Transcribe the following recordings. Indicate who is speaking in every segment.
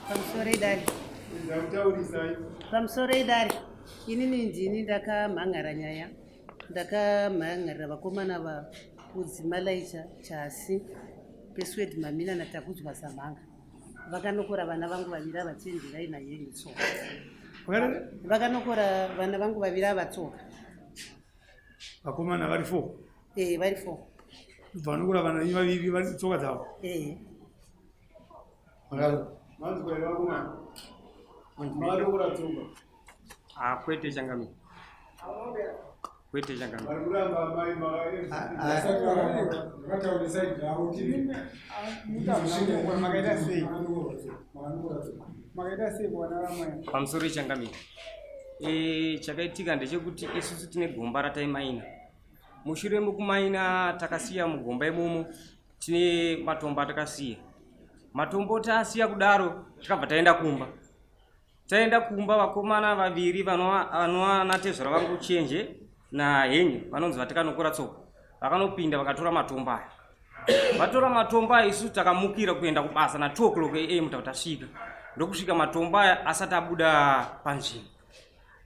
Speaker 1: Pamusoro idare. Pamusoro idare. Inini ndini ndakamhan'ara nyaya. Ndakamhan'arira vakomana vaKudzi Malaicha Chasi, Peswed Mamina naTakudzwa Samhanga. Vakanokora vana vangu vaviri ava Chenjerai naYenyu Tsoka. Vakanokora vana vangu vaviri ava Tsoka.
Speaker 2: Vakomana vari 4.
Speaker 1: Eh, vari 4.
Speaker 2: Vanokora vana venyu vaviri vari tsoka dzavo.
Speaker 1: Eh.
Speaker 2: Manzwa here vakomana? Makatokora tsoka.
Speaker 3: Ah, kwete changamire. Kwete changamire.
Speaker 2: Vari kuramba amai
Speaker 4: Makaita sei? Makaita sei kuwana vamwe?
Speaker 3: Pamusoro changamire. Eh, chakaitika ndechekuti isusu tine gomba rataimaina. Mushure mekumaina takasiya mugomba imomo tine matombo atakasiya. Matombo taasiya kudaro takabva taenda kumba. Taenda kumba vakomana vaviri vanova natezvara vangu Chenje naHenyu vanonzi vatikanokora tsoka vakanopinda vakatora matombo aya. Vatora matombo aya isu takamukira kuenda kubasa na 2 o'clock am tasvika ndokusvika matombo aya asati abuda panzvimbo.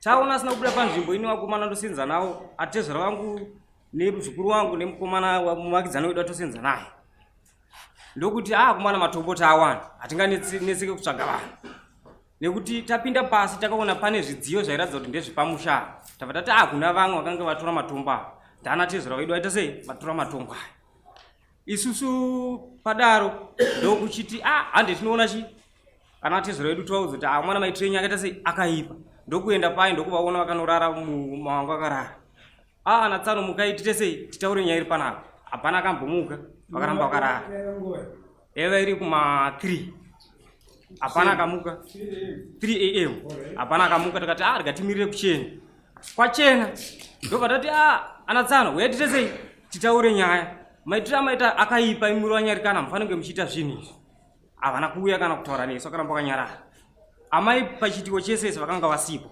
Speaker 3: Taona asina kubuda panzvimbo ini vakomana ndosenza navo atezvara vangu nemuzukuru wangu nemukomana muvakidzani wedu atosenza naye ndokuti a ah, kumana matombo taawana hatinganetseke kutsvaga vanhu nekuti tapinda pasi takaona pane zvidziyo zvairatidza kuti ndezvepamusha tabva tati hakuna ah, vamwe vakange vatora matombo ava ndana tezvara vedu vaita sei vatora matombo aya isusu padaro ndokuchiti a ah, hande tinoona chi kana tezvara vedu tovaudza kuti ah mwana maitiro enyu akaita sei akaipa ndokuenda paye ndokuvaona vakanorara mumawangu akarara Ah, ana tsano mukai tite sei titaure nyaya iri panapa. Hapana akambomuka vakaramba vakarara. Yaiva iri kuma 3. Hapana akamuka. 3 am. Hapana akamuka takati ah rega timirire kuchena. Kwachena. Ndobva tati ah ana tsano uya tite sei titaure nyaya. Maitiro amaita akaipa imuri wanyarikana mufanire kunge muchiita zvinhu izvi. Havana kuuya kana kutaura nesu vakaramba vakanyarara. Amai pachiitiko chese ichi vakanga vasipo.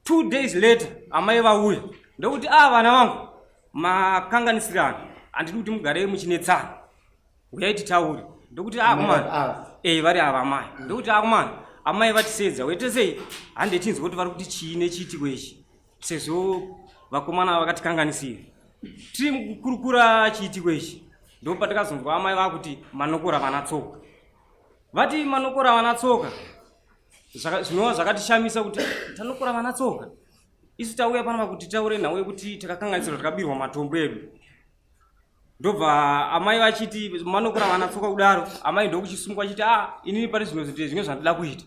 Speaker 3: Two days later amai vauya ndokuti a ah, vana vangu makanganisirana handidi kuti mugare muchinetsana uyai titaure ndokuti akomana ah, e eh, vari ava amai ndokuti akomana ah, amai vatisedza uye tesei hande tinzwe kuti vari kuti chii nechiitiko ichi sezvo vakomana vakatikanganisira tiri mukukurukura chiitiko ichi ndopatakazonzwa amai vakuti manokora vana tsoka vati manokora vana tsoka zvinova zvakatishamisa kuti tanokora vana tsoka isu tauya panapa kuti taure nhau yekuti takakanganisirwa takabirwa matombo edu ndobva amai vachiti manokora vana tsoka kudaro amai ndokuchisungwa vachiti a ah, inini pane zvimwe zvinhu zvimwe zvandida kuita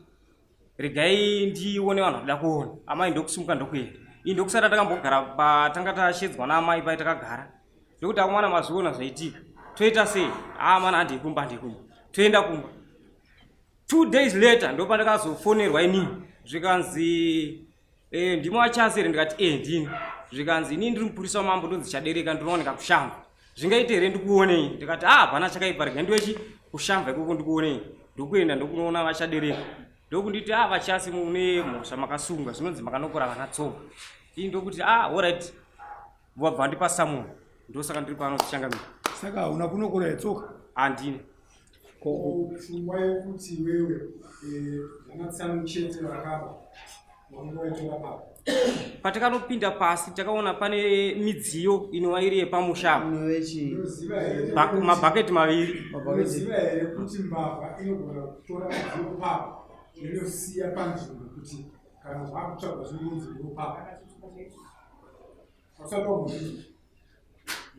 Speaker 3: regai ndione vanhu vandida kuona amai ndokusumuka ndokuenda ini ndokusara takambogara patanga tashedzwa naamai pai takagara ndokuti akomana mazviona zvaitika toita sei a ah, mana handei kumba handei kumba toenda kumba Two days later ndopandakazofonerwa inini zvikanzi eh, ndimo achasi here ndikati eh, ndini zvikanzi inini ndiri mupurisa wamambo ndonzi chadereka ndinooneka kushamba zvingaite here ndikuonei ndikati ah hapana chakaipa rega ndiwechi kushamba ikoko ndikuonei ndokuenda ndokunoona vachadereka ndokunditi ah vachasi mune mhosva makasunga zvinonzi makanokora vana tsoka ini ndokuti ah alright vabva vandipa samuni ndosaka ndiri pano tichangamira
Speaker 2: saka hauna kunokora yetsoka
Speaker 3: handina
Speaker 4: pfungwa yekuti iwewe eh, vanatsano chete vakaba vamwe vaitora baba
Speaker 3: patakanopinda pasi takaona pane midziyo inova iri yepamusha apa mabhaketi maviri
Speaker 4: unoziva here kuti mbavha inogona kutora mudziyo papa inosiya panzvimbo kuti kana zvakutsvagwa zvinonzi ndopapa Usati wambozvinzwa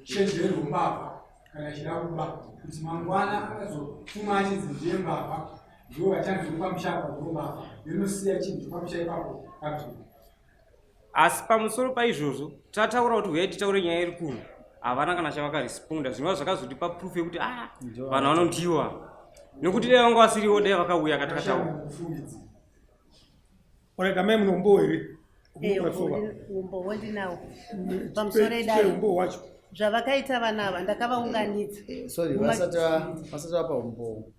Speaker 4: uchenjeri hwembavha kana ichida kuba kuti mangwana akazopfuma achinzi ndiye mbavha ndiwo vachanzi vepamusha apa ndiwo mbavha yonosiya chinhu chepamusha ipapo panzvimbo.
Speaker 3: Asi pamusoro paizvozvo tataura kuti huyai titaure nyaya iri kuno havana kana chavakaresponda zvinova zvakazotipa proof yekuti ah vanhu vanondiwa nekuti dai vanga vasiriwo dai vakauya katakataura.
Speaker 2: Alright, amai mune umbowo here?
Speaker 1: Eh, umbowo ndinawo pamusoro edare
Speaker 2: umbowo wacho
Speaker 1: zvavakaita vana ava ndakavaunganidza
Speaker 5: eh, sorry vasati vapa umbowo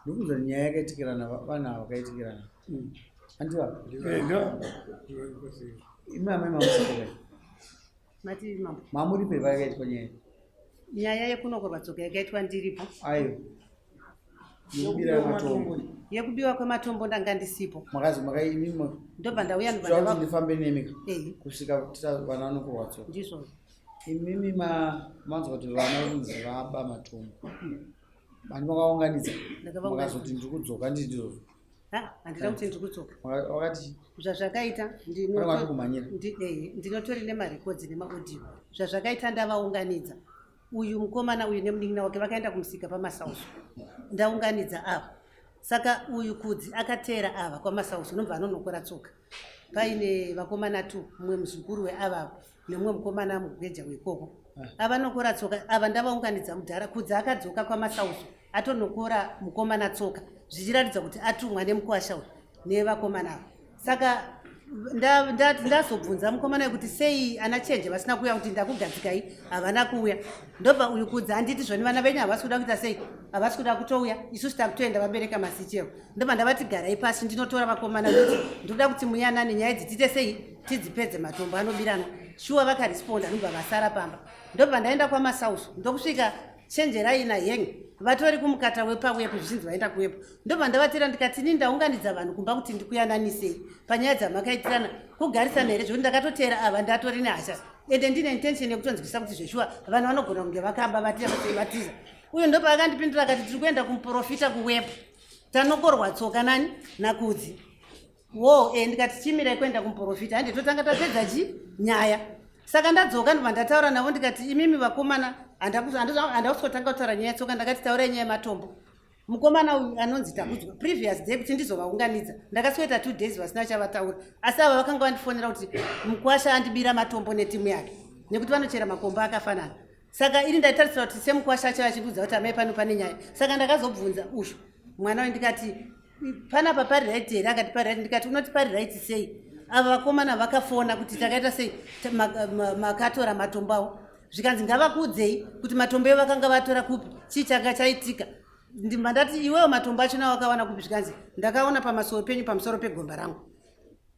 Speaker 5: ndikuza nyaya yakaitikirana vana ava vakaitikirana mm. andiva
Speaker 2: eh,
Speaker 5: imi amai mamusapota
Speaker 1: mati mambo
Speaker 5: mamuripo here vakaitwa nyaya
Speaker 1: nyaya yekunokorwa tsoka yakaitwa ndiripo
Speaker 5: ayo Yekubira matombo.
Speaker 1: Yekubiwa kwematombo ndanga ndisipo.
Speaker 5: Makazi makaimima.
Speaker 1: Ndobva ndauya
Speaker 5: ndobva ndifambe nemi kusvika vana vanokorwa tsoka.
Speaker 1: Ndizvo.
Speaker 5: Imimi manzwa kuti vana kunzi vaba matombo. Vani makaunganidza. Makazoti ndiri kudzoka ndiri ndizvozvo.
Speaker 1: Handina kuti ndiri kudzoka.
Speaker 5: Wakati
Speaker 1: zvazvakaita ndinotori nemarekodzi nemaaudio. Zvazvakaita ndavaunganidza. Uyu mukomana uyu nemunin'ina wake vakaenda kumusika paMasauso. Ndaunganidza ava. Saka uyu Kudzi akateera ava kwaMasauso unobva anonokora tsoka. Paine vakomana 2, mumwe muzukuru weavavo nemumwe mukomana mugweja wekoko. Avanokora tsoka ava ndavaunganidza mudhara. Kudzi akadzoka kwaMasauso atonokora mukomana tsoka zvichiratidza kuti atumwa nemukwasha uyu nevakomana ava. Saka ndazobvunza mukomana kuti sei ana Chenje vasina kuuya kuti ndakugadzikai havana kuuya. Ndobva uyu Kudzi anditi zvoni vana venyu havasi kuda kuita sei, havasi kuda kutouya, isusu takutoenda vabereka masichero. Ndobva ndavati garai pasi ndinotora vakomana kuti ndoda kuti muyanane nyaya idzi tiite sei tidzipedze matombo anobiranwa. Shuwa vakaresponda ndobva vasara pamba. Ndobva ndaenda kwaMasauso ndokusvika Chenjerai naHeng vatori kumukata wepawepo zvichinzi vaenda kuwepo. Ndobva ndavatera ndikati ini ndaunganidza vanhu kumba kuti ndikuyananisei panyaya dzamakaitirana kugarisana here zvekuti ndakatoteera ava ndatori nehasha ende ndine intention yekutonzwisa kuti zveshuwa vanhu vanogona kunge vakamba vatiza. Uyu ndopaakandipindura akati tiri kuenda kumuprofita kuwepo tanokorwa tsoka nani naKudzi. Wo ndikati chimirai kuenda kumuprofita hande totanga tapedza chi nyaya. Saka ndadzoka ndobva ndataura navo ndikati imimi vakomana handakusotanga kutaura nyaya tsoka ndakati taurai nyaya yematombo. Mukomana uyu anonzi Takudzwa previous day kuti ndizovaunganidza ndakasweta 2 days vasina chavataura asi ava vakanga vandifonera kuti mukwasha andibira matombo netimu yake nekuti vanochera makomba akafanana. Saka ini ndaitarisira kuti semukwasha achava achindiudza kuti amai pano pane nyaya. Saka ndakazobvunza ushu mwana uyu ndikati panapa pari right here? Akati pari right. Ndikati unoti pari right sei? Ava vakomana vakafona kuti takaita sei makatora matombo avo. Zvikanzi ngavakuudzei kuti matombo evo vakanga vatora kupi, chii changa chaitika. Ndibva ndati iwewo matombo achona wakawana kupi? Zvikanzi ndakaona pamasoro penyu pamusoro pegomba rangu.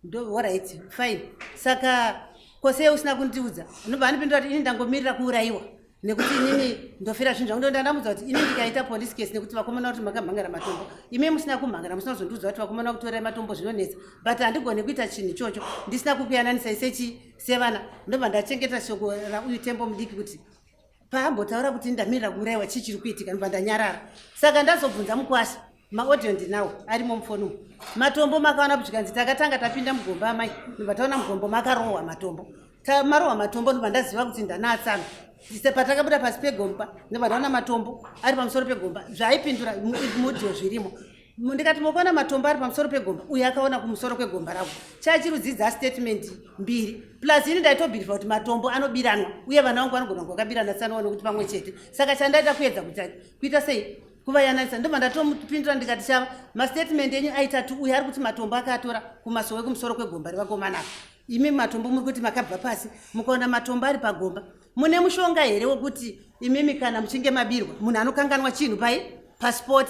Speaker 1: Ndo alright fine. Saka kosei usina kundiudza? Ndobva andipindura kuti ini ndangomirira kuurayiwa nekuti inini ndofira zvinhu zvangu. Ndandamudza kuti ini ndikaita police case nekuti vakomana kuti makamhangara matombo, imi musina kumhangara musina kuzondiudza kuti vakomana kutorai matombo zvinonetsa, but handigoni kuita chinhu ichocho ndisina kukuyananisai sechi sevana. Ndobva ndachengeta shoko rauyu Tembo mudiki kuti paambotaura kuti ndamirira kuurayiwa chii chiri kuitika, ndobva ndanyarara. Saka ndazobvunza mukwasha maaudio ndinawo arimo mufoni umu. Matombo makaona zvikanzi takatanga tapinda mugomba amai, ndobva taona mugombo makarohwa matombo. Marohwa matombo ndobva ndaziva kuti ndanatsana. Patakabuda pasi pegomba ndobva ndaona matombo ari pamusoro pegomba. Zvaaipindura muaudio zvirimo. Ndikati mukaona matombo ari pamusoro pegomba, uyu akaona kumusoro kwegomba rako. Chachirudzidza statement mbiri. Plus ini ndaitobhirifa kuti matombo anobiranwa uye vana vangu vanogona kunge vakabirana tsanowa nekuti pamwe chete. Saka chandaita kuedza kuita sei kuvayananisa. Ndobva ndatomupindura ndikati chava mastatement enyu aitatu, uyu ari kuti matombo akatora kumasowe kumusoro kwegomba revakomana ava. Imi matombo muri kuti makabva pasi mukaona matombo ari pagomba. Mune mushonga here wekuti imimi kana muchinge mabirwa munhu anokanganwa chinhu pai passport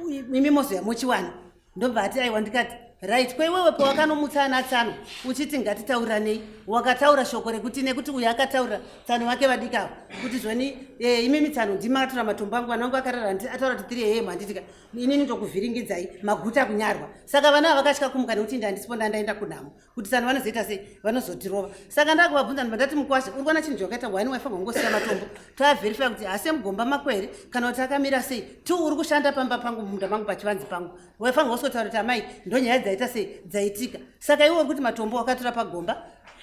Speaker 1: imi mozoya mochiwana? Ndobva ati aiwa. Ndikati right, kweiwewe pawakanomutsa ana tsano uchiti ngatitauranei, wakataura shoko rekuti nekuti uyu akataura tsano vake vadikavo kuti zvoni imimi tsano ndimi makatora matombo angu, vana vangu vakarara ataura kuti 3 am handitika inini ndokuvhiringidzai maguta kunyarwa. Saka vana ava vakatya kumuka nekuti indi handisipo ndandaenda kunhamo kuti tsano vanozoita sei vanozotirova. Saka ndakuvabvunza ndibva ndati mukwasha uri kuona chinhu chawakaita one waifanirwa kungosiya matombo taverify kuti haasi mugomba mako here kana kuti akamira sei. 2 uri kushanda pamba pangu mumunda mangu pachivanzi pangu waifanirwa kusotaura kuti amai ndonyaya dzaita sei dzaitika. Saka iwe uri kuti matombo wakatora pagomba,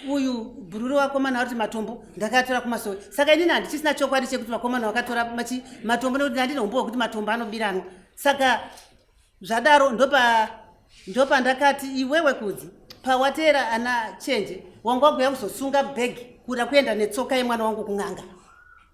Speaker 1: uyu bhururu vakomana vari kuti matombo ndakatora kumasowe. Saka inini handichisina chokwadi chekuti vakomana vakatora matombo nekuti handina humbo hwekuti matombo anobiranwa. Saka zvadaro ndopandakati iwewe Kudzi pawateera ana Chenje wanga wakuya kuzosunga bhegi kuda kuenda netsoka yemwana wangu kun'anga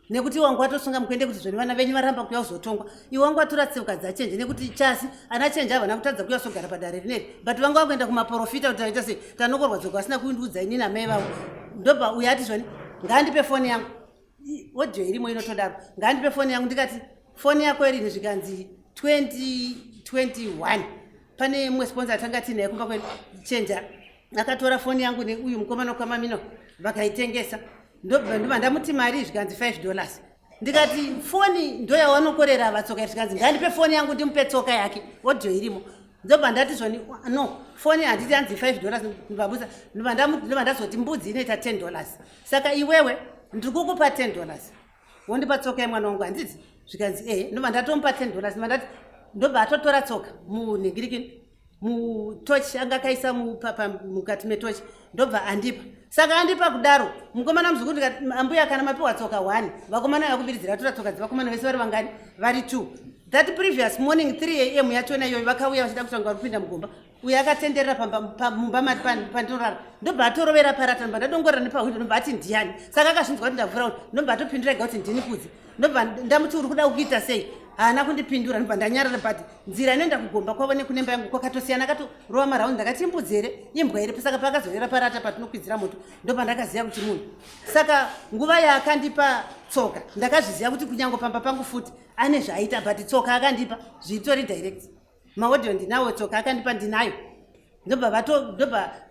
Speaker 1: nekuti wangu watosunga mukuende kuti zvoni vana venyu varamba kuya kuzotongwa. Iwe wangu watora tsoka dzaChenje nekuti chasi ana Chenje havana kutadza kuya kuzogara padare rineri, but vanga vakuenda kumaprofita kuti taita sei tanokorwa tsoka vasina kundiudza inini amai vavo. Ndobva uyo ati zvoni ngaandipe foni yangu, audio irimo inotodaro, ngaandipe foni yangu. Ndikati foni yako irini? Zvikanzi 2021 pane mumwe sponsor atanga tinaye kumba kwedu Chenja akatora foni yangu neuyu mukomana kwamamino vakaitengesa. Ndobva ndamuti mari, zvikanzi $5. Ndikati foni ndoyawanokorera vatsoka zvikanzi ngandipe foni yangu ndimupe tsoka yake, audio irimo. Ndobva ndati zvoni no foni handiti hanzi $5 ndibvabusa ndobva ndazoti mbudzi inoita $10, saka iwewe ndiri kukupa $10 wondipa tsoka yemwana wangu handiti? Zvikanzi ehe. Ndobva ndatomupa $10, ndobva ndati ndobva atotora tsoka munhingirikini mutochi anga akaisa mukati metochi, ndobva andipa. Saka andipa kudaro mukomana muzukuru ndikati ambuya kana mapiwa tsoka 1 vakomana vakubiridzira vatora tsoka dzevakomana vese vari vangani? Vari 2. That previous morning 3 am yachona iyoyo vakauya vachida kutanga vari kupinda mugomba, uyo akatenderera mumba pandinorara, ndobva atorovera parata, ndobva ndadongorera nepahwindo, ndobva ati ndiani? Saka akazvinzwa kuti ndavhura, ndobva atopindura ega kuti ndini Kudzi. Ndobva ndamuti uri kuda kuita sei? Haana kundipindura, ndobva ndanyarara. But nzira inoenda kugomba kwavo nekunemba yangu kwakatosiyana, akatorova maraundi. Ndakati imbudzi here, imbwa here? Saka paakazorera parata patinokwidzira moto ndobva ndakaziva kuti munhu. Saka nguva yaakandipa tsoka ndakazviziva kuti kunyange pamba pangu futi ane zvaaita, but tsoka akandipa zviitori direct, maaudio ndinawo, tsoka akandipa ndinayo. Ndobva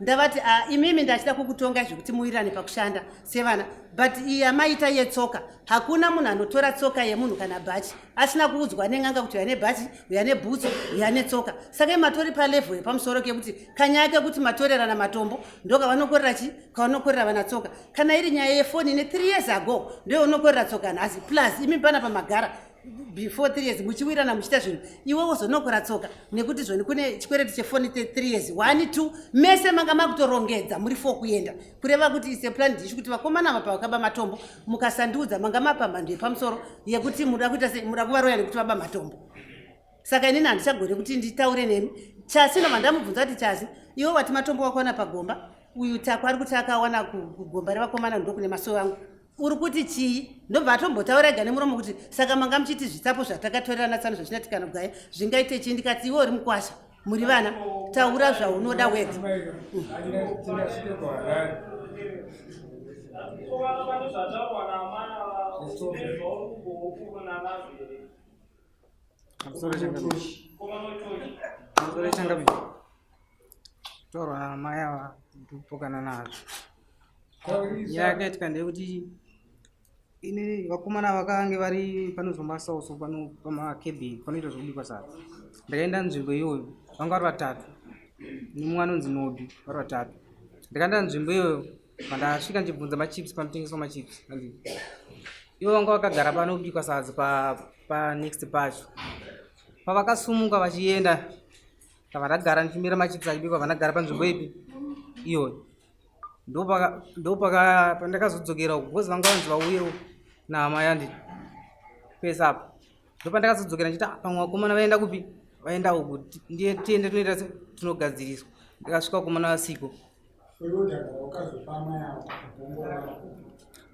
Speaker 1: ndavati ah, imimi ndachida kukutonga zvekuti muwirirane pakushanda sevana, but iyi yamaita yetsoka, hakuna munhu anotora tsoka yemunhu kana bhachi asina kuudzwa nen'anga kuti uya nebhachi, uya nebhutsu, uya netsoka. Saka imatori palevel yepamusoro kekuti kanyaya kekuti matorerana matombo ndokavanokorera chi kavanokorera vana tsoka. Kana iri nyaya yefoni ne 3 years ago ndoyaunokorera tsoka nhasi, plus imi pana pamagara before 3 years muchiwirana muchiita zvinhu, iwe wozonokora tsoka nekuti zvoni kune chikwereti chefoni 3 years 1 2 mese manga makutorongedza muri 4 kuenda, kureva kuti is a plan dish kuti vakomana ava pavakaba matombo mukasandiudza manga mapa mhando yepamusoro yekuti muda kuita sei, muda kuvaroya nekuti vaba matombo. Saka inini handichagone kuti nditaure nemi. Chasi ndobva ndamubvunza kuti Chasi, iwe wati matombo wakawana pagomba, uyu Tako ari kuti akawana kugomba revakomana ndokune masowe angu, uri kuti chii? Ndobva atombotaura ega nemuromo kuti saka manga muchiti zvitsapo zvatakatorerana tsano zvachinatikana kugaya zvingaite chii? Ndikati iwe uri mukwasha, muri vana, taura zvaunoda wega.
Speaker 6: Pamusoro changamire, taurwa naamai ava ndikupokana nazvo. Nyaya yakaitika ndeyekuti ini vakomana vakange vari panonzi pamasauso pano pamakebhini panoita zvekubikwa sadza. Ndakaenda nzvimbo iyoyo, vanga vari vatatu nemumwe anonzi Nodhi, vari vatatu. Ndakaenda nzvimbo iyoyo, pandasvika ndichibvunza machips panotengeswa machips, ivo vanga vakagara panobikwa sadza panext pacho. Pavakasumuka vachienda, ndabva ndagara ndichimira machips achibikwa, vandagara panzvimbo ipi iyoyo. Ndopaka pandakazodzokera uku because vanga vanzi vauye nahama yandi pese apa. Ndopandakazodzokera ndichiti ah, pamwe vakomana vaenda kupi, vaenda uku, ndiye tiende tinoita tinogadziriswa. Ndakasvika vakomana vasiko.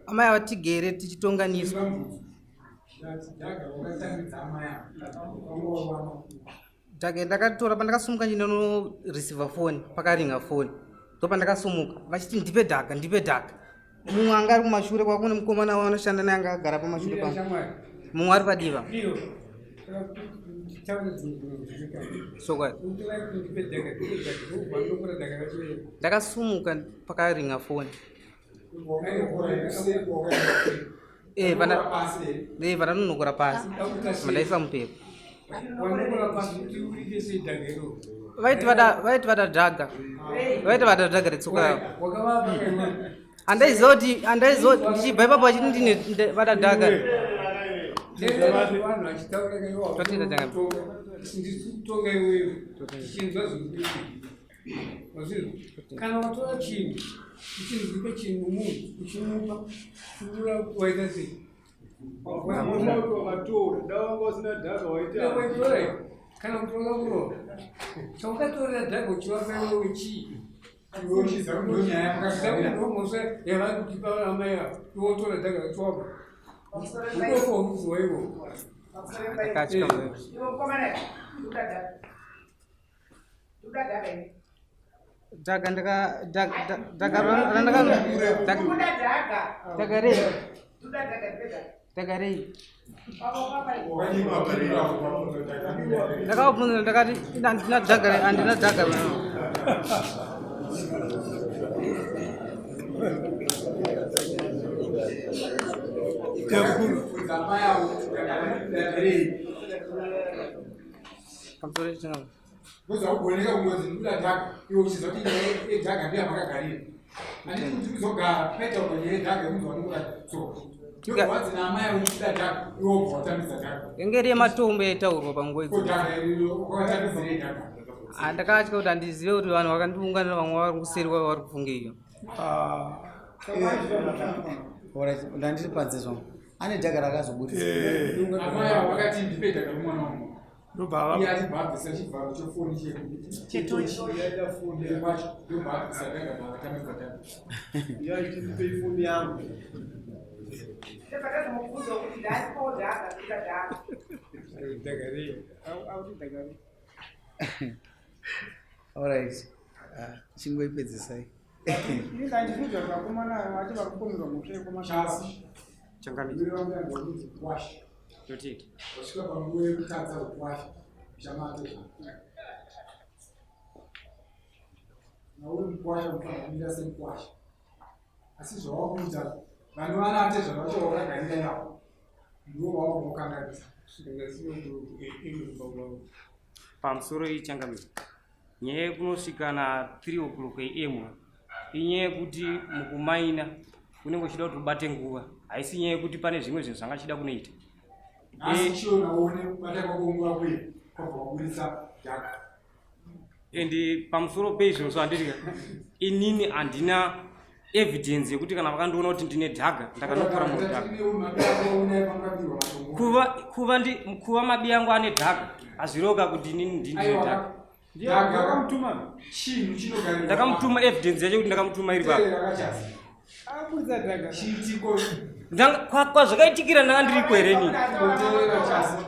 Speaker 6: Amai ava tigere tichitonganiswa. Dhaka ndakatora pandakasumuka ndinonoreceiver foni, pakaringa foni ndopandakasumuka vachiti ndipe dhaka, ndipe dhaka. Mumwe anga ari kumashure kwako nemukomana wanoshanda naye anga agara pamashure pangu, mumwe ari padiva. Chokwadi ndakasumuka pakaringa foni, vananonokora pasi mandaisa mupepo, vaiti vada dhaga, vaiti vada dhaga retsoka yavo. Handaiziva kuti handaiziva ndichibva ipapo vachiti ndine vada dhaga.
Speaker 4: Kana watora chinhu uchinzipe chinhu munhu uchimupa ura waita sei? Kana kutora kurora chaukatorera dhaga uchivapa iwewe chii? Mhosva yavari kutipa amai ava, iwe wotora dhaga uchiwapa, utofa uchiziwa iwo.
Speaker 6: Dhaga ndaka dhaga randaka dhaga rei, dhaga rei ndakavabvunza, ndakati handina dhaga, handina dhaga.
Speaker 4: Bvunza amai avo kuti dhagarei.
Speaker 6: Pamusoro chichinga.
Speaker 4: Because haugoneka kungonzi ndikuda dhaga iwe uchiziva kuti nyaya yedhaga ndiyo yamakagarira. Handiti kuti kuzogara paita kunge nyaya yedhaga yekunzi wanokuda tsoka. Ndobva wanzi naamai avo ndikuda dhaga iwe wobva watambidza dhaga.
Speaker 6: Yange iri yematombo yaitaurwa panguva
Speaker 4: Ko
Speaker 6: idzodzo.
Speaker 4: dhaga iriro wakatambidzirei dhaga?
Speaker 6: Ah, ndakatya kuti handizive kuti vanhu vakandiunganira vamwe vari kuseri kwavo vari kufungeiko.
Speaker 5: Alright, ndandiri panze zvangu. Ane dhaga rakazoburitsa.
Speaker 4: Amai avo vakati ndipe dhaga remwana wangu.
Speaker 2: Ndobva
Speaker 4: Iye achibva abvisa chivharo chefoni
Speaker 1: Chetochi.
Speaker 4: kwacho ndobva abvisa dhaga vakatambidza dhaga.
Speaker 2: Yaiti foni yangu. Dhagarei.
Speaker 5: Alright. Ah, chingoipedzesai.
Speaker 7: Ini ndandibvunza kuti vakomana ava vati vari kupomerwa mhosva yekwamashasi.
Speaker 4: Chasi.
Speaker 3: Changamire.
Speaker 4: Iwe vanga ndokunzi kwasha.
Speaker 3: Totenda.
Speaker 4: Wasvika panguva yekutadza kukwasha uchamate. Na uri mukwasha unofanira kumira semukwasha. Asi zvawakuita vanhu vanate zvavacho vakagarira ipapo ndivo vawakunokanganisa.
Speaker 3: Pamusoro iyi changamire. Nyaya yekunosvika na 3 o'clock am inyaya yekuti mukumaina unenge uchida kuti ubate nguva, haisi nyaya yekuti pane zvimwe zvinhu zvanga chida kunoita.
Speaker 4: Nhasi chiona uone kubata kwako nguva kuye kwabva waburitsa dhaga.
Speaker 3: And pamusoro peizvozvo handiti inini handina evidence yekuti kana vakandiona kuti ndine dhaga ndakanokora munhu dhaga. Kuva kuva ndi kuva mabi yangu ane dhaga hazviroka kuti inini ndini ndine dhaga.
Speaker 7: Ndakamutuma.
Speaker 4: Chinhu chinogarirwa.
Speaker 3: Ndakamutuma evidence yacho kuti ndakamutuma iri papa.
Speaker 4: Teerera kachasi.
Speaker 7: Aburitsa dhaga.
Speaker 4: Chiitiko
Speaker 3: Kwazvakaitikira ndanga ndiriko here inini?
Speaker 4: Teerera chasi.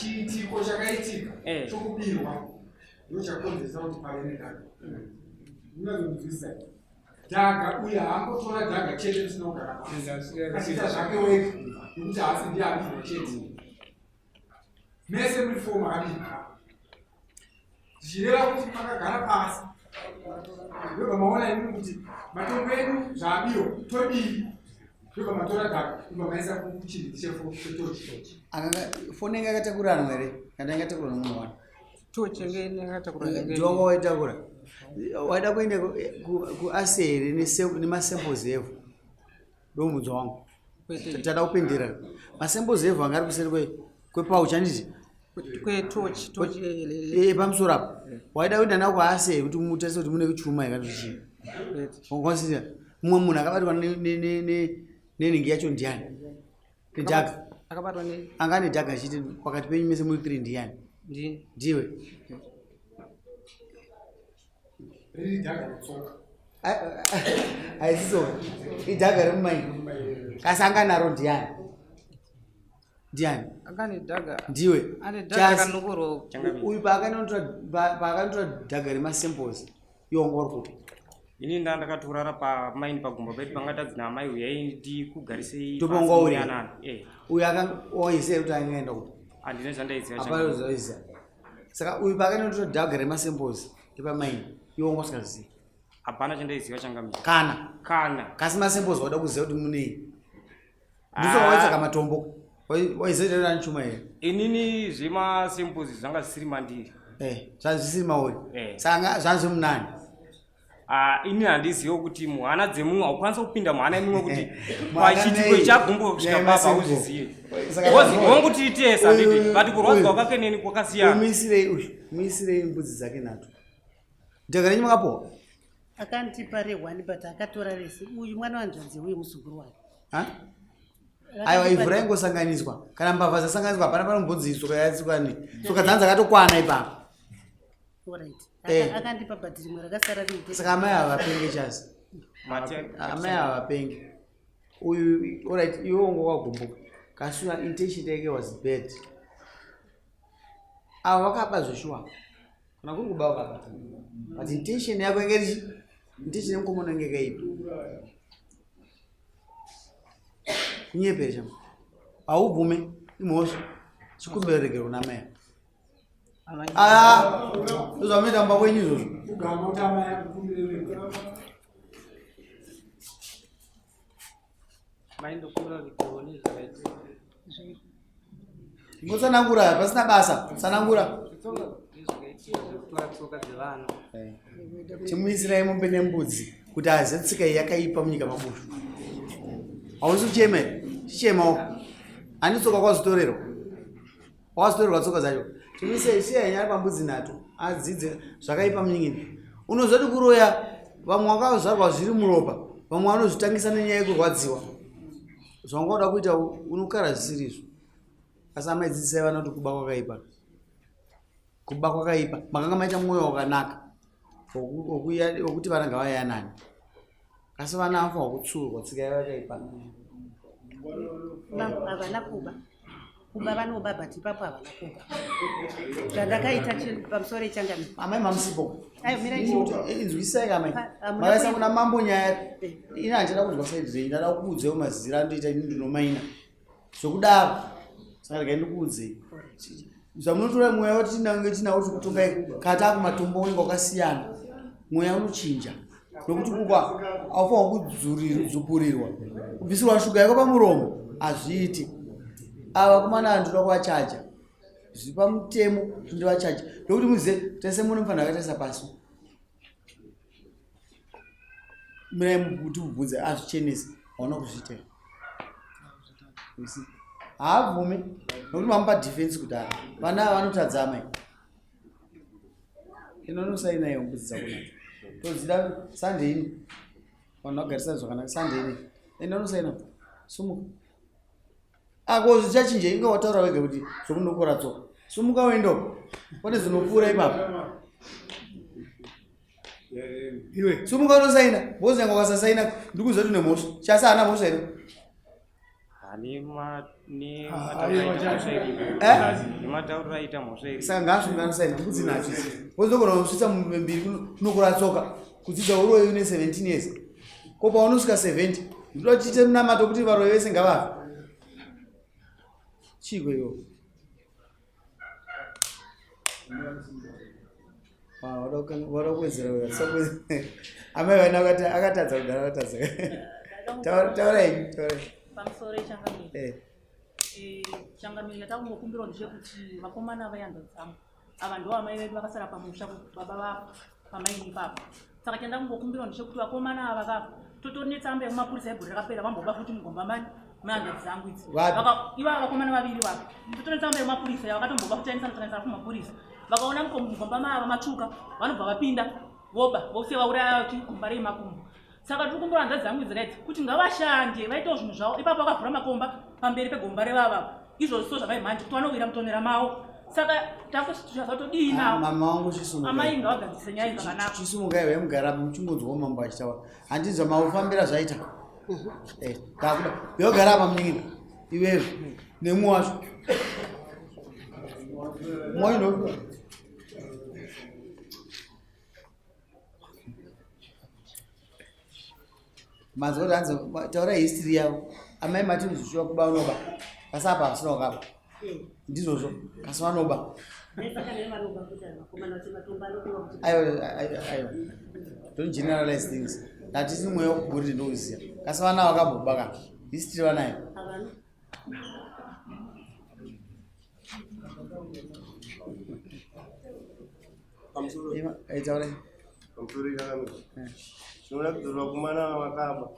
Speaker 4: Chiitiko chakaitika
Speaker 3: Eh.
Speaker 4: chokubirwa ndo chakonzeresa kuti pave nedhaga. Unazonzwisisa. Dhaga uye haangotora dhaga chete risina kugara pasi. Achiita zvake wega nekuti haasi ndiye abirwa chete. Mese muri four makabirwa. Zvichireva kuti makagara pasi. Ndobva maona imimi kuti matombo edu zvaabiwa todii. Ndobva matora dhaga ndobva maisa kuchinhu chetochi.
Speaker 5: Akanga foni yanga yakatakuranwa here? Kana yanga yakatakura nomunhu wani?
Speaker 6: Tochi yange yakatakura yange.
Speaker 5: Ndiwanga waitakura. Waida kuenda kuase here nemasamples evhu? Ndomubvunzo wangu.
Speaker 6: Kwete.
Speaker 5: Tada kupindira. Masamples evhu anga ari kuseri kwepauchi handiti?
Speaker 6: Kwetochi, tochi
Speaker 5: Pamusoro apa. Waida kuenda nako kuase here kuti mutarise kuti mune chuma here kana kuti chii?
Speaker 6: Kwete.
Speaker 5: Wakwanisa mumwe munhu akabatwa nenhingi yacho ndiani? Nedhaga.
Speaker 6: Akabatwa ne
Speaker 5: Anga ane dhaga achiti pakati penyu mese muri 3 ndiani?
Speaker 6: ndini.
Speaker 5: Ndiwe.
Speaker 4: Riri dhaga retsoka.
Speaker 5: Haisi tsoka. Idhaga remumaini. Kasi anga naro ndiani? Ndiani?
Speaker 6: Anga nedhaga.
Speaker 5: Ndiwe.
Speaker 6: Ane dhaga
Speaker 5: Chasi.
Speaker 6: rakanokorwa.
Speaker 3: Changamire.
Speaker 5: Uyu paakanotora dhaga remasamples iwo wanga uri kupi?
Speaker 3: Ini nda ndakatorara pamaini pagomba pedu panga tadzi naamai uyai ndikugarisei
Speaker 5: Ndipo
Speaker 3: pasi
Speaker 5: wanga uri?
Speaker 3: muyanane. Eh,
Speaker 5: Uyu aka waiziva kuti angaenda kupi?
Speaker 3: handina zvandaiziva
Speaker 5: Hapana
Speaker 3: changamire.
Speaker 5: uzaiziva. Saka uyu paakanotora dhaga remasamples epamaini iwo wanga usingazivi.
Speaker 3: Hapana chandaiziva changamire.
Speaker 5: Kana.
Speaker 3: Kana.
Speaker 5: Kasi masamples wada kuziva kuti munei. Ndisaka waitsvaka matombo. Waiziva kuti ane chuma here?
Speaker 3: Inini zvemasamples zvanga zvisiri mandiri.
Speaker 5: Eh, zvanzi zvisiri mauri.
Speaker 3: Eh.
Speaker 5: Saka zvanzi munani.
Speaker 3: Ah, ini handizivo kuti muhana dzemumwe haukwanisa kupinda muhana yemumwe kuti
Speaker 5: Muhana
Speaker 3: pachiitiko
Speaker 5: nei?
Speaker 3: chagumbuka kusvika
Speaker 5: Nyaya
Speaker 3: papa
Speaker 5: yemasample.
Speaker 3: hauzizive.
Speaker 5: Saka
Speaker 3: Hongu tiitesa handiti
Speaker 5: Uyu-
Speaker 3: but kurwadzwa
Speaker 5: uyu.
Speaker 3: kwake neni kwakasiyana.
Speaker 5: Muisirei uyu, muisirei mbudzi dzake nhatu. Dhaga renyu makapuwa?
Speaker 1: Akandipa rehwani but akatora rese. Uyu mwana wanzvadzi uyu muzukuru wake.
Speaker 5: Ha? Aiwa ivhu raingosanganiswa. Kana mbavha dzasanganiswa hapana panombonzi tsoka yatsoka nei. Tsoka dzangu dzakatokwana ipapo.
Speaker 1: Alright.
Speaker 5: Eh.
Speaker 1: Akandipa but rimwe rakasara riri.
Speaker 5: Saka amai ava vapenge chasi. Amai ava vapenge. Uyu alright iwe wanga wakagumbuka. Kasi your intention yake was bad. Ava vakaba zveshuwa. Kana kuri kuba vakaba. But intention yako yange iri intention yemukomana yange yakaipa. Kunyepera chama. Haubvume imhosva. Chikumbiro regero kuna amai.
Speaker 6: Amai.
Speaker 5: Ah, ndozvamunoita mumba kwenyu izvozvo.
Speaker 4: Kugama kuti amai akukumbire
Speaker 6: Mai ndokumbira kuti tione zvakaitika.
Speaker 5: Ingotsanangura pasina basa, tsanangura.
Speaker 6: Eh.
Speaker 5: Chimuisirai mombe nembudzi kuti azive tsika iyi yakaipa munyika mabushu. Hausi kuchema here? Chichemawo. Ani tsoka kwazotorerwa. Wazotorerwa tsoka dzacho. Chimuisai siya henyu ari pambudzi nhatu adzidze zvakaipa munyika. Unozoti kuroya vamwe vakazvarwa zviri muropa, vamwe vanozvitangisa nenyaya yekurwadziwa. Zvawanga uda kuita unokara zvisiri izvo. Asi amai dzidzisai vana kuti kuba kwakaipa. Kuba kwakaipa. Makanga maita mwoyo wakanaka wokuti vana ngavayanane. Asi vana vanofanirwa kutsurwa tsika yavo yakaipa.
Speaker 1: Havana kuba. Kuba vanoba but ipapo havana kuba. Zvandakaita pamusoro echangami.
Speaker 5: Amai mamusipo.
Speaker 1: Ayo mirai chiita.
Speaker 5: Inzwisai amai.
Speaker 1: Hamuna
Speaker 5: Makaisa
Speaker 1: kuita.
Speaker 5: kuna mambo nyaya. Ini handichada kunzwa side dzenyu. Ndada kukuudzai mazira andoita ini ndinomaina. Zvokudaro. Saka regai ndikuudzei. Zvamunotora mweya watinange tinawo tiri kutonga kana taakumatombo unenge wakasiyana. Mweya unochinja. Nokuti kukwa haufanirwa kudzupurirwa. Kubvisirwa shuga yako pamuromo hazviiti. Ava vakomana ava ndinoda kuvachaja. Zviri pamutemo kuti ndivachaje. Nokuti muzive tese muno mufanira akatarisa pasi. Mirai kuti mubvunze azvichenese hauna kuzviita here? You see? Haabvumi nokuti mamupa defense kudhara. Vana ava vanotadza amai. Inonosaina iyo mbudzi dzako nadzo. Todzida Sunday ino. Vanhu vagarisana zvakanaka Sunday ino. Enda unosaina. Sumuka. Ako zvichachinja inga wataura wega kuti zvokunokora tsoka. Sumuka uendoko. Pane zvinopfuura ipapo.
Speaker 4: Iwe.
Speaker 5: Sumuka unosaina. Because nyangwe ukasasaina ndikuziva kuti une mhosva. Chasi haana mhosva here?
Speaker 3: Nematauriro aita mhosva iri.
Speaker 5: Saka ngaasumuka anosaina mbudzi nacho. Because unogona kusvitsa mbiri kunokora tsoka. Kudzidza uroyi une 17 years. Ko paunosvika 70 ndinoda tiite munamato kuti varoyi vese ngavafe. Chiiko iwo? Vada kuwedzera amai vana akatadza kugara akatadza. Taurai, taurai.
Speaker 8: Pamusoro changamire. Eh. Changamire chatakungokumbirawo ndechekuti vakomana vayanza dzangu ava ndo amai vedu vakasara pamusha baba vapo pamaini ipapo. Saka chandakungokumbirawo ndechekuti vakomana ava ka totori netsamba yekumapurisa yegore rakapera vamboba futi mugomba mani mehanzvadzi dzangu idzi. Ivava vakomana vaviri vava totori netsamba yemapurisa yavakatomboba futi taendesa notanisa kumapurisa. Vakaona mugomba mava matsvuka vanobva vapinda voba vosiya vauraya kuti gomba remakumbo. Saka tiri kumbura hanzvadzi dzangu idzi kaidzi kuti ngavashande vaitewo zvinhu zvavo ipapo vakavhura makomba pamberi pegomba revava izvozvo so zvavai mhanje kuti vanowira mutonera mavo. Saka takusazotodii navo?
Speaker 5: Mama wangu chisumukai.
Speaker 8: Amai ngavagadzise nyaya iyi zvakanaka.
Speaker 5: Chisumukai wewe mugara muchingonzwa mambo achitaura. Handinzwa maufambira zvaita. Eh, takuda. Yogara apa munin'ina. Iwewe nemwe wacho. Mwoyo ndo. Manzwa kuti hanzi taura history yavo. Amai mati muzvishuwa kuba unoba. Kasi apa hasina wakaba. Ndizvozvo. Kasi vanoba. Aiwa aiwa. Don't generalize things. Hatisi mweya wekugurira ndouziya. Kasi vana vakamboba ka. History vanayo.
Speaker 2: Pamusoro ikangamira. Tinoona kuti vakomana vakaba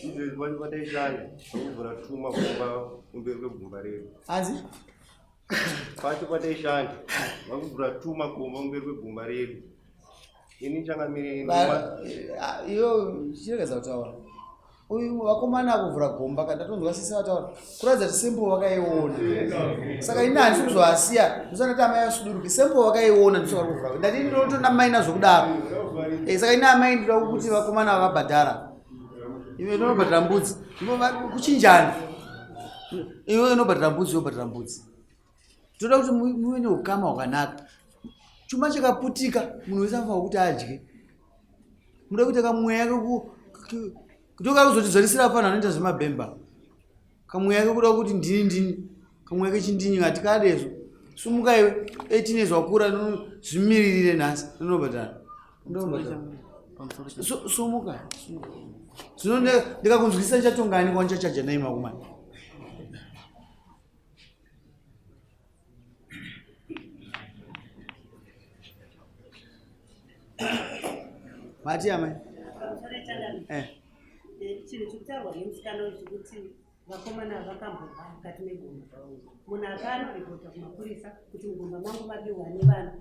Speaker 2: izvezvi vacho vataishanda vakuvhura tuma gomba kumberi kwegomba redu.
Speaker 5: Hanzi?
Speaker 2: Pacho pataishanda vakuvhura tuma gomba kumberi kwegomba redu. Ini changamire
Speaker 5: Iyo chiregedza kutaura. Uyu vakomana akuvhura gomba ka ndatonzwa sisi vataura kuratidza kuti sempo vakaiona. Saka ini handisi kuzovasiya ndisana kuti amai vasuduruke sempo vakaiona ndiso vari kuvhura. Ndati ndinotoda mai nazvo kudaro. Saka ini amai ndinoda kuti vakomana vabhadhara. Iwe unobhadhara mbudzi. Kuchinjana. Iwe unobhadhara mbudzi, unobhadhara mbudzi. Toda kuti muve neukama hwakanaka. Chuma chakaputika munhu wese anofanirwa kuti adye. Muda kuita kamweya ndokakuzotizvarisira vanhu vanoita zvemabhemba. Kamweya kekuda kuti ndini ndini. Kamweya kechindini hatikadezvo. Sumuka iwe 18 years wakura zvimiririre nhasi unobhadhara. Unobhadhara. Sumuka. Zvino ndikakunzwisisa ndichatongani kwanichachaja nai makumana. Mati amai.
Speaker 1: Eh. eh. Chinhu chikutaurwa nemusikana uyu chekuti vakomana vakambobva mukati megomba. Munhu akanoripota kumapurisa kuti mugomba mangu mabiwa nevana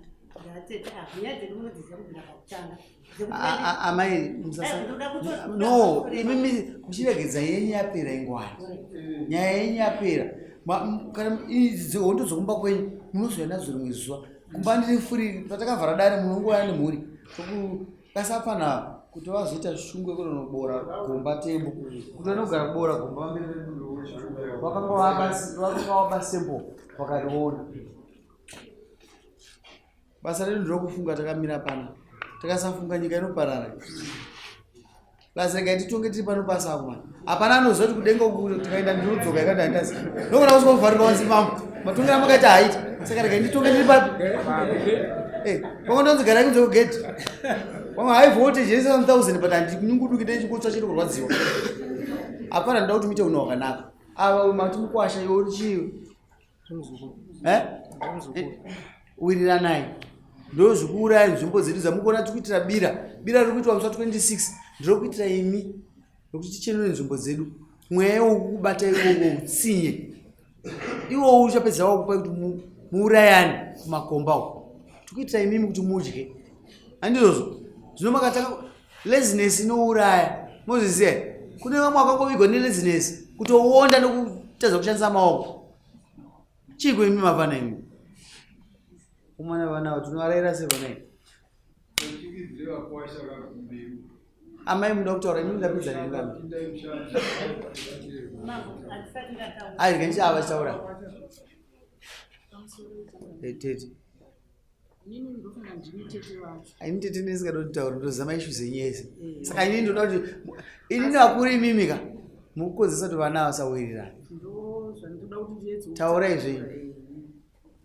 Speaker 1: ndatete ah, nyaya dzedu munodziziva kubvira pakutanga.
Speaker 5: Amai musasa no imimi muchiregedza yenyu yapera ingwani. Nyaya yenyu yapera. Kana idzi hondo dzokumba kwenyu munozouya nadzo rimwe zuva. Kumba ndiri furi patakavhara dare munongouya nemhuri. Kasapfana kuti vazoita shungu yekunonobora gomba tembo kuti vanogara kubora gomba vamberi vakanga vaba sembo vakariona basa redu nderokufunga takamira pano takasafunga nyika inoparara plus regai titonge tiri pano pasi apo mani hapana anoziva kuti kudenga uku tikaenda ndinodzoka ikati handasi nokona kusvika kuvharika wanzi mambo matongero amakaita haiti saka regai nditonge ndiri papi eh, pamwe ndonzi garai kunze kugedhi pamwe high voltage ye 7000 but handinyunguduki ndechikotsva chiri kurwadziwa hapana ndoda kuti muite unhu hwakanaka ava mati mukwasha iwe uri chii Eh? Eh, wiriranai ndozvikuuraya nzvimbo dzedu dzamukuona tikuitira bira bira riri kuitwa musi wa 26 ndiro kuitira imi nokuti tichenure nzvimbo dzedu mweya wokubata iwowo utsinye iwowo uchapedza wakupai kuti muurayane kumakomba uko tikuitira imimi kuti mudye handizvozvo zvino makatanga laziness inouraya mozviziva kune vamwe vakangovigwa nelaziness kutowonda nekutadza kushandisa maoko chiiko imi mavana imi umana vana avo tinovaraira sei vana imi amai munoda kutaura imi ndapedza nemi vana ai rega ndichava vachitaura eh, tete Ini tete ndisingada kutaura ndoziva maissues enyu ese eh. saka inini ndoda kuti inini vakuru imimi ka mukukonzesa kuti vana vasawirirana taurai zvenyu eh.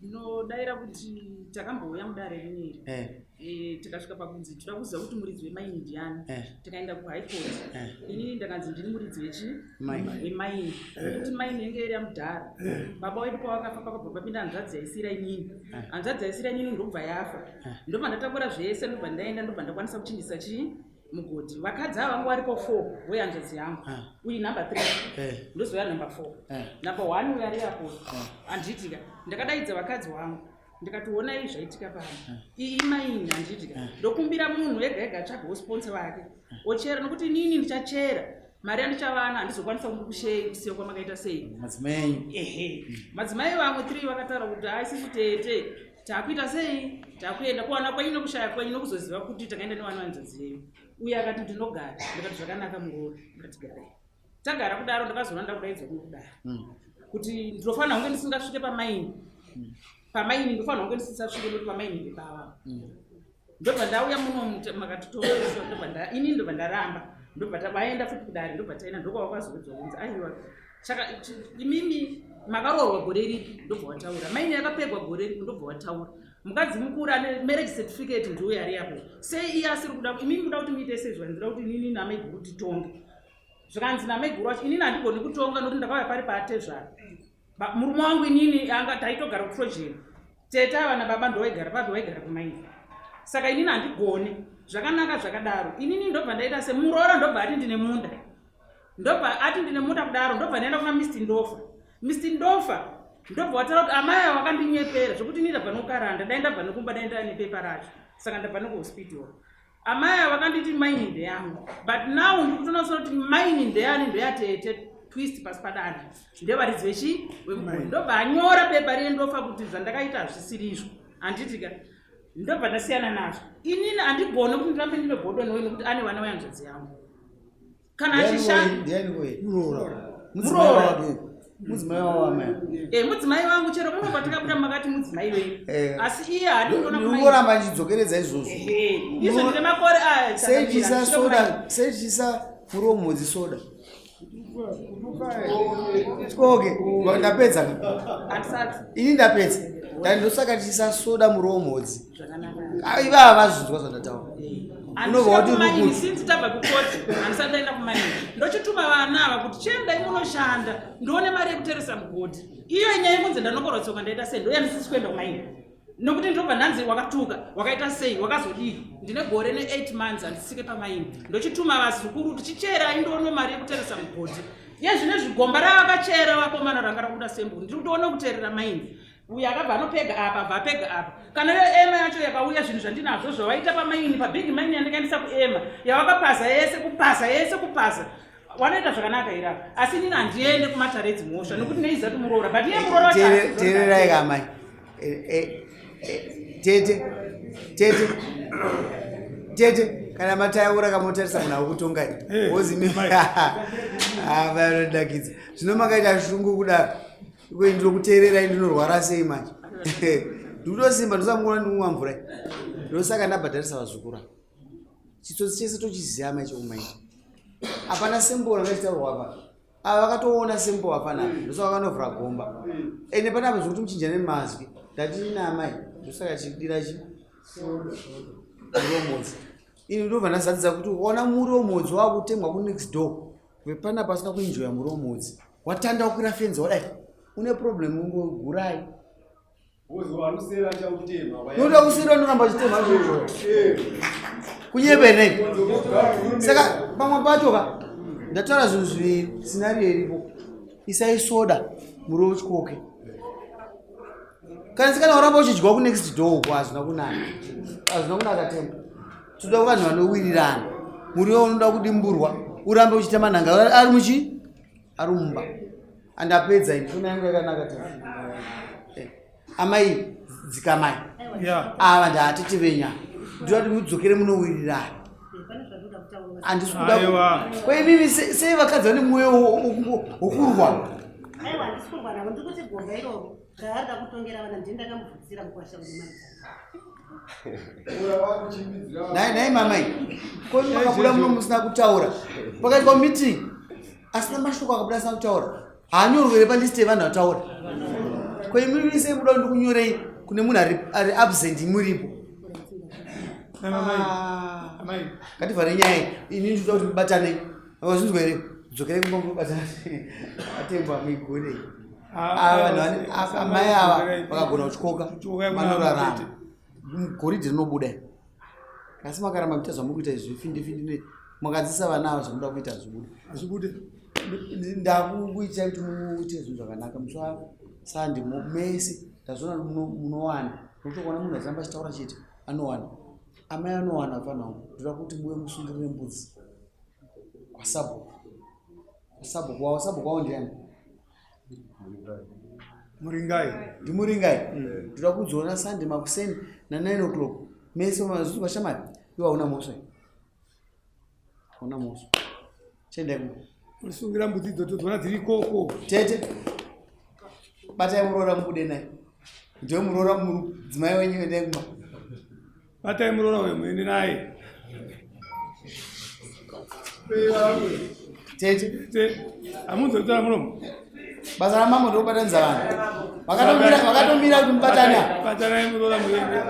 Speaker 8: Ndinodaira kuti takambouya mudare rineri eh. Eh, tikasvika pakunzi toda kuziva kuti muridzi wemaini ndiani eh. Tikaenda kuhigh court eh. Inini ndakanzi ndini muridzi wechi wemaini nekuti maini yenge iri yamudhara baba wedu pawakafa pakabva papinda hanzvadzi yaisira inini hanzvadzi yaisira inini ndobva yafa ndobva ndatakura zvese ndobva ndaenda ndobva ndakwanisa kuchinjisa chii mugodhi vakadzi ava vanga varipo four wehanzvadzi yangu ah. uyu number three eh. ndozouya number four eh. number one uyo ari apo eh. handiitika ndakadaidza vakadzi wangu ndikati honai zvaitika pano iyi imaini handiitika ndokumbira munhu ega ega atsvage sponsor vake ochera nokuti inini ndichachera mari yandichavana handizokwanisa kukushei kusiya kwamakaita sei
Speaker 5: madzimai
Speaker 8: ehe madzimai vamwe three vakataura kuti haisisu tete takuita sei takuenda kuwana kwenyu nokushaya kwenyu nokuzoziva kuti takaenda nevana vanzodzi yenyu uye akati ndinogara ndikati zvakanaka muroora ndikati garai tagara kudaro ndakazoona ndakudaidzwa kuno kudaro hmm. kuti ndinofanira kunge ndisingasvike pamaini hmm. pamaini ndinofanira kunge ndisisasvike nokuti pamaini ndepava hmm. Ndobva ndauya muno makatitora ndobva nda ini ndobva ndaramba ndobva vaenda futi kudare ndobva taenda ndokwavakazoudzwa kunzi aiwa saka imimi makaroorwa gore ripi ndobva wataura maini yakapegwa gore ripi ndobva wataura mukadzi mukuru ane marriage certificate ndiuyo ari apo sei iye asiri kuda imimi muda kuti muite sei zvikanzi ndoda kuti inini namaiguru titonge zvikanzi namaiguru wacho inini handigoni kutonga nokuti ndakauya pari paatezvara Murume wangu inini anga taitogara kutrojeni tete ava nababa ndovaigara papi vaigara kumaini saka inini handigoni zvakanaka zvakadaro inini ndobva ndaita semuroora ndobva ati ndine munda ndobva ati ndine munda kudaro ndobva ndaenda kuna mr ndofa mr ndofa ndobva wataura kuti amai ava vakandinyepera zvekuti ini ndabva nokaranda dai ndabva nokumba dai ndane pepa racho saka ndabva nekuhospital Amai ava vakanditi maini ndeyangu but now ndikutonatsona kuti maini ndeyani ndeyatete twist pasi padanda ndevaridzi vechi wemugoni ndobva anyora pepa riye ndofa kuti zvandakaita hazvisiri izvo handiti ka ndobva ndasiyana nazvo inini handigone kuti ndirambe ndine godo newe nekuti ane vana wehanzvadzi yangu kana
Speaker 5: achishanda muroora mudzimai wavo amai
Speaker 8: eh mudzimai wangu chero muno patakabuda makati mudzimai wenyu eh. asi iye
Speaker 5: haadingoramba achidzokeredza izvozvo
Speaker 8: izvo ndine makore aya
Speaker 5: sechisa soda sechisa muromo dzisoda okay ndapedza ini ndapedza ndosaka tichisa soda muromhodzi ivava vazvinzwa zvandataura
Speaker 8: unobva wati kumaini since tabva kukoti handisati ndaenda kumaini ndochituma vana ava kuti chiendai munoshanda ndione mari yekuteresa mugodhi iyo inyaya yekunzi ndanokorwa tsoka ndaita sei ndoya ndisisi kuenda kumaini Nokuti ndobva ndanzi wakatuka, wakaita sei, wakazodii. Ndine gore ne8 months handisike pamaini. Ndochituma vazukuru tichichera indoone mari yekuteresa mugodhi. Iye zvine zvigomba ravakachera vakomana ranga rakuda sembu. Ndiri kutoona kuterera maini. Uyu akabva anopega apa, abva apega apa. Kana iyo ema yacho yakauya zvinhu zvandinazvo zvavaita pamaini, pabig maini yandakaendesa kuema, yavakapaza yese, kupaza yese, kupaza. Wanoita zvakanaka here apa? Asi inini handiende kumatare edzimhosva nekuti neiziva kuti muroora, but iye muroora wacho haasi
Speaker 5: Teererai ka amai. Eh, eh, eh, Tete, tete, tete, kana mataura kamotarisa munhu akutongai. Wozi mi. Ah, vanodakidza. Zvino makaita shungu kudaro. Iko ndinokuteererai ndinorwara sei manje. Ndikutosimba ndosamuona ndikumwa mvura. Ndosaka ndabhadharisa vazukuru. Chitsotsi chese tochiziva mai chekumaita. Hapana simbo ranga richitaurwa apa. Ava vakatoona simbo hapana. Ndosaka vakanovhura gomba. Ende panapa zvekuti muchinjane mazwi. Ndati nina amai. Ndosaka chidira chi muromodzi. Ini ndobva ndazadzisa kuti ukaona muromodzi wakutemwa kunext door. Vepanapa asina kuenjoya muromodzi. Watanda wakwira fenzi wadai. Une problem ungogurai. Noda kusera unoramba uchitema izvozvo. Kunyepa here? Saka pamwe pacho ka ndataura zvinhu zviviri scenario iripo. Isai soda muriwo utyoke. Kana sikana waramba uchidya ku next door uko hazvina kunaka. Hazvina kunaka tembo. Toda vanhu vanowirirana. Muriwo unoda kudimburwa urambe uchiita manhanga ari muchi ari mumba. Andapedza ini fona yangu yakanaka tembo. Eh, amai dzikamai. Ava ndaatete venya. Ndoda kuti mudzokere munowirirana. Handisi kuda ko imimi sei vakadzi vane mwoyo wokurwa.
Speaker 1: Aiwa handisi kurwa navo ndiri kuti gomba iroro raarida kutongera vana ndini ndakamubvunzira mukwasha
Speaker 5: Nhai nhai mamai ko imi makabuda muno musina kutaura pakaitwa meeting asina mashoko akabuda asina kutaura haanyorwe here palist yevanhu vataura ko imimi sei muda ndikunyorei kune munhu ari absent muripo ah. ngativhare nyaya ini ndinoda kuti mubatane wazvinzwa here dzokerai kumba mubatane atengwa muigone ah, vanhu amai ava vakagona kutyoka vanorarama goridhe rinobuda asi makaramba muita zvamuri kuita izvi findi findi makadzidzisa vana ava zvamuda kuita hazvibude
Speaker 4: hazvibude
Speaker 5: ndakukuitai kuti muite zvinhu zvakanaka musi wasande mese ndazviona munowana nokuti ukaona munhu achiramba achitaura chete anowana amai anowana vafana wangu ndoda kuti muve musungirire mbudzi kwasabhuku kwasabhuku wavo sabhuku wavo ndiani
Speaker 4: Muringai.
Speaker 5: Ndimuringai. Ndoda kudziona Sunday makuseni na 9 o'clock. Mese mazuva shamari. Iwe hauna mhosva. Hauna mhosva. Chiendai kumba.
Speaker 4: Unosungira mbudzi idzodzo dzona dziri ikoko.
Speaker 5: Tete. Batai muroora mubude naye. Ndiwe muroora mudzimai wenyu endai kumba.
Speaker 4: Batai muroora uyo muende naye.
Speaker 5: Tete.
Speaker 4: Tete. Hamunzwe kutaura muromo.
Speaker 5: Basa ramambo ndokubatanidza vanhu. Vakatomira vakatomira kuti mubatane.
Speaker 4: Batanai muroora muende.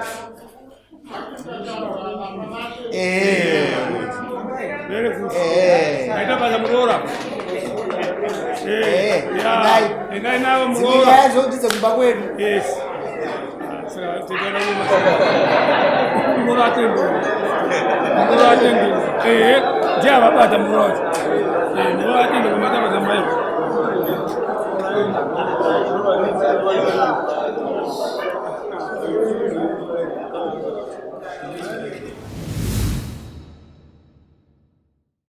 Speaker 5: Eh.
Speaker 4: Very good.
Speaker 5: Eh.
Speaker 4: Maita basa muroora.
Speaker 5: Eh.
Speaker 4: Yeah. Endai navo muroora.
Speaker 5: Dzimwe nyaya dzokutiza kumba kwedu.
Speaker 4: Yes. Muroora atendwa. Muroora atendwa. Eh, ndiye avabata muroora wacho. Eh, muroora atendwa maita basa mai.